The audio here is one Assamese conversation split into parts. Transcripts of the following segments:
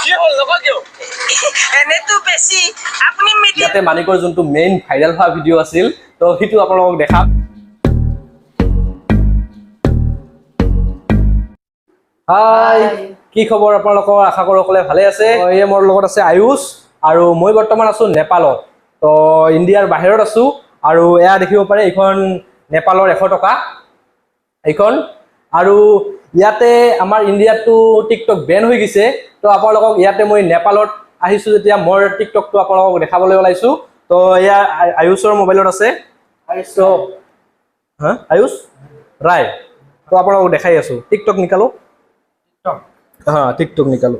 কি হ'ল নকওঁ কিয়? এনেতো বেছি আপুনি মিডিয়াম। ইয়াতে মানিকৰ যোনটো মেইন ভাইৰেল হোৱা ভিডিঅ' আছিল, তো সেইটো আপোনালোকক দেখাম। হাই, কি খবৰ আপোনালোকৰ? আশা কৰোঁ সকলোৱে ভালে আছে। এই মোৰ লগত আছে আয়ুষ আৰু মই বৰ্তমান আছো নেপালত, তো ইণ্ডিয়াৰ বাহিৰত আছো। আৰু এয়া দেখিব পাৰে, এইখন নেপালৰ 100 টকা এইখন। আৰু ইয়াতে আমাৰ ইণ্ডিয়াততো টিকটক বেন হৈ গৈছে, তো আপোনালোকক ইয়াতে মই নেপালত আহিছোঁ যেতিয়া মোৰ টিকটকটো আপোনালোকক দেখাবলৈ ওলাইছোঁ। তো এয়া আয়ুষৰ মোবাইলত আছে। তো হা, আয়ুষ ৰায়, তো আপোনালোকক দেখাই আছোঁ। টিকটক निकालो। हाँ, टिकटॉक निकालो।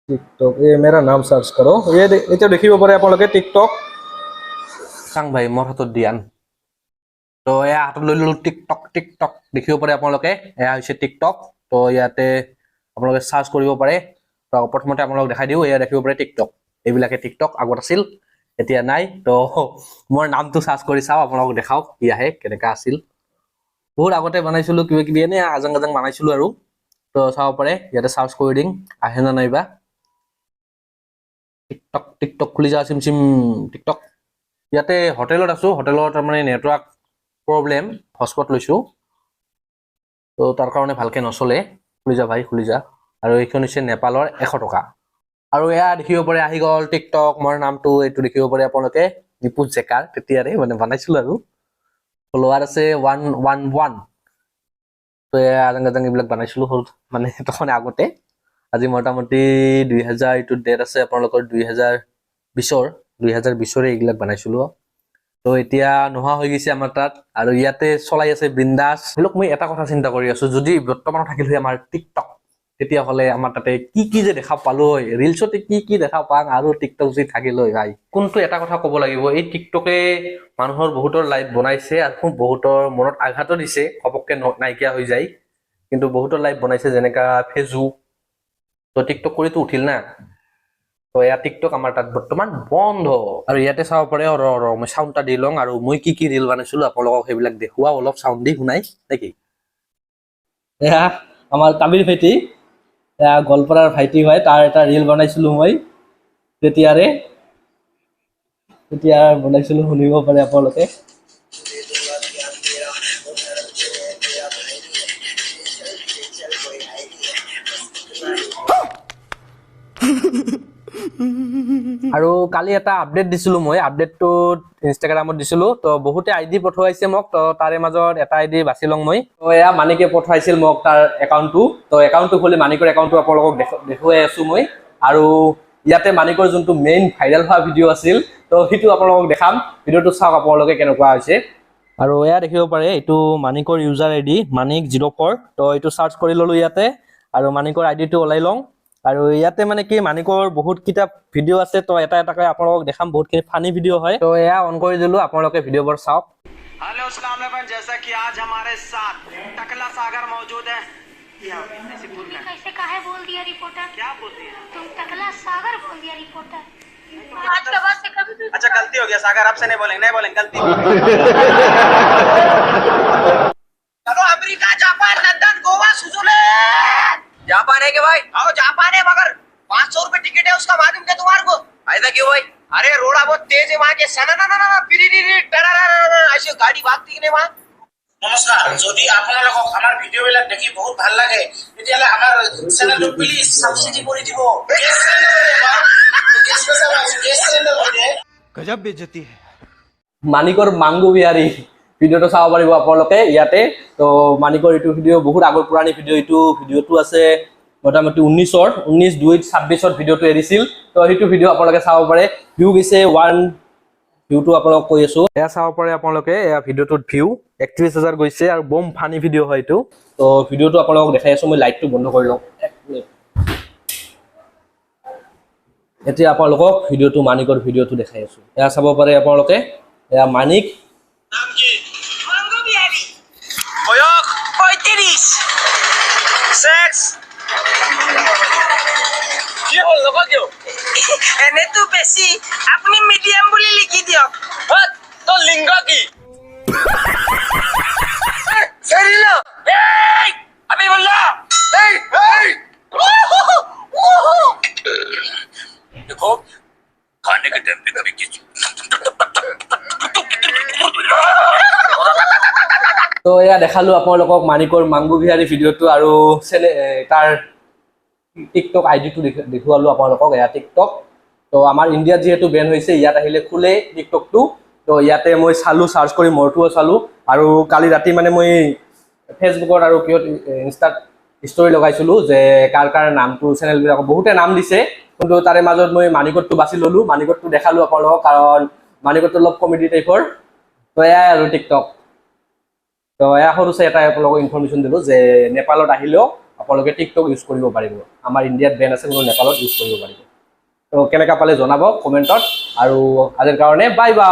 टिकटॉक, ये मेरा नाम सर्च करो। ये এতিয়া দেখিব পাৰে আপোনালোকে টিকটক। চাং ভাই, মোৰ হাতত দিয়ান। তো এয়া হাতত লৈ ললো টিকটক। টিকটক দেখিব পাৰে আপোনালোকে, এয়া হৈছে টিকটক। তো ইয়াতে আপোনালোকে চাৰ্চ কৰিব পাৰে। তো প্ৰথমতে আপোনালোকক দেখাই দিওঁ, এয়া দেখিব পাৰে টিকটক। এইবিলাকে টিকটক আগত আছিল, এতিয়া নাই। তো মোৰ নামটো চাৰ্চ কৰি চাওঁ, আপোনালোকক দেখাওঁ কি আহে, কেনেকা আছিল। বহুত আগতে বনাইছিলো, কিবা কিবি এনেই আজাং গাজাং বনাইছিলো আৰু। তো চাব পাৰে, ইয়াতে চাৰ্চ কৰি দিম, আহে নে নাইবা। টিকটক, টিকটক খুলি যা চিম চিম টিকটক। ইয়াতে হোটেলত আছো, হোটেলত তাৰমানে নেটৱৰ্ক প্ৰব্লেম, হটস্পট লৈছো, তো তাৰ কাৰণে ভালকে নচলে। খুলি যা ভাই, খুলি যা। আৰু এইখন হৈছে নেপালৰ 100 টকা। আৰু এয়া দেখিব পাৰে, আহি গ'ল টিকটক। মোৰ নামটো এইটো দেখিব পাৰে আপোনালোকে, নিপুজ জেকাৰ। তেতিয়াৰে মানে বনাইছিলো। আৰু ফলোৱাৰ আছে 111। তো এয়া আজাং গাজাং এইবিলাক বনাইছিলো সৰু মানে তখন আগতে। আজি মোটামুটি 2000, এইটো ডেট আছে আপোনালোকৰ 2020ৰ, 2020ৰে এইবিলাক বনাইছিলো। তো এতিয়া নোহোৱা হৈ গৈছে আমাৰ তাত আৰু ইয়াতে চলাই আছে বিন্দাছ। ধৰি লওক, মই এটা কথা চিন্তা কৰি আছো, যদি বৰ্তমান থাকিল হয় আমাৰ টিকটক, তেতিয়াহ'লে আমাৰ তাতে কি কি যে দেখা পালো হয়, ৰিলচতে কি কি দেখা পাওঁ। আৰু টিকটক যদি থাকিল হয় ভাই। কোনটো এটা কথা ক'ব লাগিব, এই টিকটকে মানুহৰ বহুতৰ লাইফ বনাইছে আৰু বহুতৰ মনত আঘাতো দিছে, ঘপককে নাইকিয়া হৈ যায়। কিন্তু বহুতৰ লাইফ বনাইছে, যেনেকা ফেচবুক। তো টিকটক কৰিতো উঠিল না। তো এয়া টিকটক আমাৰ তাত বৰ্তমান বন্ধ। আৰু ইয়াতে চাব পাৰে, ৰ ৰ, মই চাউণ্ড এটা দি লওঁ। আৰু মই কি কি ৰিল বনাইছিলো আপোনালোকক সেইবিলাক দেখুৱাও, অলপ চাউণ্ড দি শুনাই নেকি। এয়া আমাৰ তামিল ভাইটি, এয়া গোৱালপাৰাৰ ভাইটি হয়, তাৰ এটা ৰিল বনাইছিলো মই তেতিয়াৰে, তেতিয়া বনাইছিলো, শুনিব পাৰে আপোনালোকে। আৰু কালি এটা আপডেট দিছিলো মই, আপডেটটোত ইনষ্টাগ্ৰামত দিছিলো। তো বহুতে আইডি পঠোৱাইছে মোক, তো তাৰে মাজত এটা আইডি বাছি লওঁ মই। তো এয়া মানিকে পঠাইছিল মোক তাৰ একাউণ্টটো। তো একাউণ্টটো খুলি মানিকৰ একাউণ্টটো আপোনালোকক দেখুৱাই আছো মই। আৰু ইয়াতে মানিকৰ যোনটো মেইন ভাইৰেল হোৱা ভিডিঅ' আছিল, তো সেইটো আপোনালোকক দেখাম। ভিডিঅ'টো চাওক আপোনালোকে কেনেকুৱা হৈছে। আৰু এয়া দেখিব পাৰে, এইটো মানিকৰ ইউজাৰ আইডি মানিক 04। তো এইটো চাৰ্চ কৰি ল'লো ইয়াতে আৰু মানিকৰ আইডিটো ওলাই লওঁ। আৰু ইয়াতে মানে কি, মানিকৰ বহুত কিটা ভিডিঅ' আছে, তো এটা এটাকৈ আপোনালোকক দেখাম। বহুতখিনি ফানি ভিডিঅ' হয়। তো এয়া অন কৰি দিলো, আপোনালোকে ভিডিঅ'বোৰ চাওক। हेलो, अस्सलाम वालेकुम। जैसा कि आज हमारे साथ टकला सागर मौजूद है। क्या ऐसे बोल रहे हैं? कैसे काहे बोल दिया रिपोर्टर? क्या बोल दिया? तुम टकला सागर बोल दिया रिपोर्टर। आज के बाद से कभी भी अच्छा, गलती हो गया सागर, आपसे नहीं बोलेंगे, नहीं बोलेंगे, गलती। चलो America, Japan, London, Goa, Switzerland. Japan है क्या भाई? आओ, जापान है मगर 500 रुपए टिकट है उसका, मालूम क्या तुम्हारे को? ऐसा क्यों भाई? अरे, रोड़ा बहुत तेज है वहाँ के। सना ना ना ना फिर ऐसी गाड़ी भागती नहीं वहाँ। নমস্কাৰ, যদি আপোনালোকক আমাৰ ভিডিঅ'বিলাক দেখি বহুত ভাল লাগে, তেতিয়াহ'লে আমাৰ চেনেলটো প্লিজ ছাবস্ক্ৰাইব কৰি দিব। Gas cylinder, gas gas cylinder কৰি गजब बेइज्जती है। মানিকৰ মাংগু বিহাৰী ভিডিঅ'টো চাব পাৰিব আপোনালোকে ইয়াতে। তো মানিকৰ এইটো ভিডিঅ' বহুত আগৰ পুৰণি ভিডিঅ'। এইটো ভিডিঅ'টো আছে মোটামুটি 19ৰ, 19/2/26ত ভিডিঅ'টো এৰিছিল। তো সেইটো ভিডিঅ' আপোনালোকে চাব পাৰে। ভিউ গৈছে ওৱান, ভিউটো আপোনালোকক কৈ আছো, এয়া চাব পাৰে আপোনালোকে। এয়া ভিডিঅ'টোত ভিউ 31 হাজাৰ গৈছে আৰু বম ফানি ভিডিঅ' হয় এইটো। তো ভিডিঅ'টো আপোনালোকক দেখাই আছো মই। লাইটটো বন্ধ কৰি লওঁ, এক মিনিট। এতিয়া আপোনালোকক ভিডিঅ'টো, মানিকৰ ভিডিঅ'টো দেখাই আছো। এয়া চাব পাৰে আপোনালোকে, এয়া মানিক। মাংগো বিহাৰী। বয়স? 35। সেক্স? কি হ'ল নকওঁ কিয়? এনেতো বেছি আপুনি মিডিয়াম বুলি লিখি দিয়ক। হত, তোৰ লিংগ কি? চেৰিলা। তো এয়া দেখালোঁ আপোনালোকক মানিকৰ মাংগু বিহাৰী ভিডিঅ'টো আৰু তাৰ টিকটক আই ডিটো দেখুৱালোঁ আপোনালোকক। এয়া টিকটক। তো আমাৰ ইণ্ডিয়াত যিহেতু বেন হৈছে, ইয়াত আহিলে খোলে টিকটকটো। তো ইয়াতে মই চালোঁ, চাৰ্চ কৰি মোৰটোও চালোঁ। আৰু কালি ৰাতি মানে মই ফেচবুকত আৰু কিহত ইনষ্টাত ষ্টৰি লগাইছিলোঁ যে কাৰ কাৰ নামটো, চেনেলবিলাকক বহুতে নাম দিছে, কিন্তু তাৰে মাজত মই মানিকতটো বাছি ল'লোঁ, মানিকতটো দেখালোঁ আপোনালোকক, কাৰণ মানিকতটো অলপ কমেডি টাইপৰ। তো এয়াই আৰু টিকটক। তো এয়া সৰু চাই এটা আপোনালোকক ইনফৰমেশ্যন দিলোঁ যে নেপালত আহিলেও আপোনালোকে টিকটক ইউজ কৰিব পাৰিব। আমাৰ ইণ্ডিয়াত বেন আছে, কিন্তু নেপালত ইউজ কৰিব পাৰিব। তো কেনেকুৱা পালে জনাব কমেণ্টত। আৰু আজিৰ কাৰণে বাই বাই।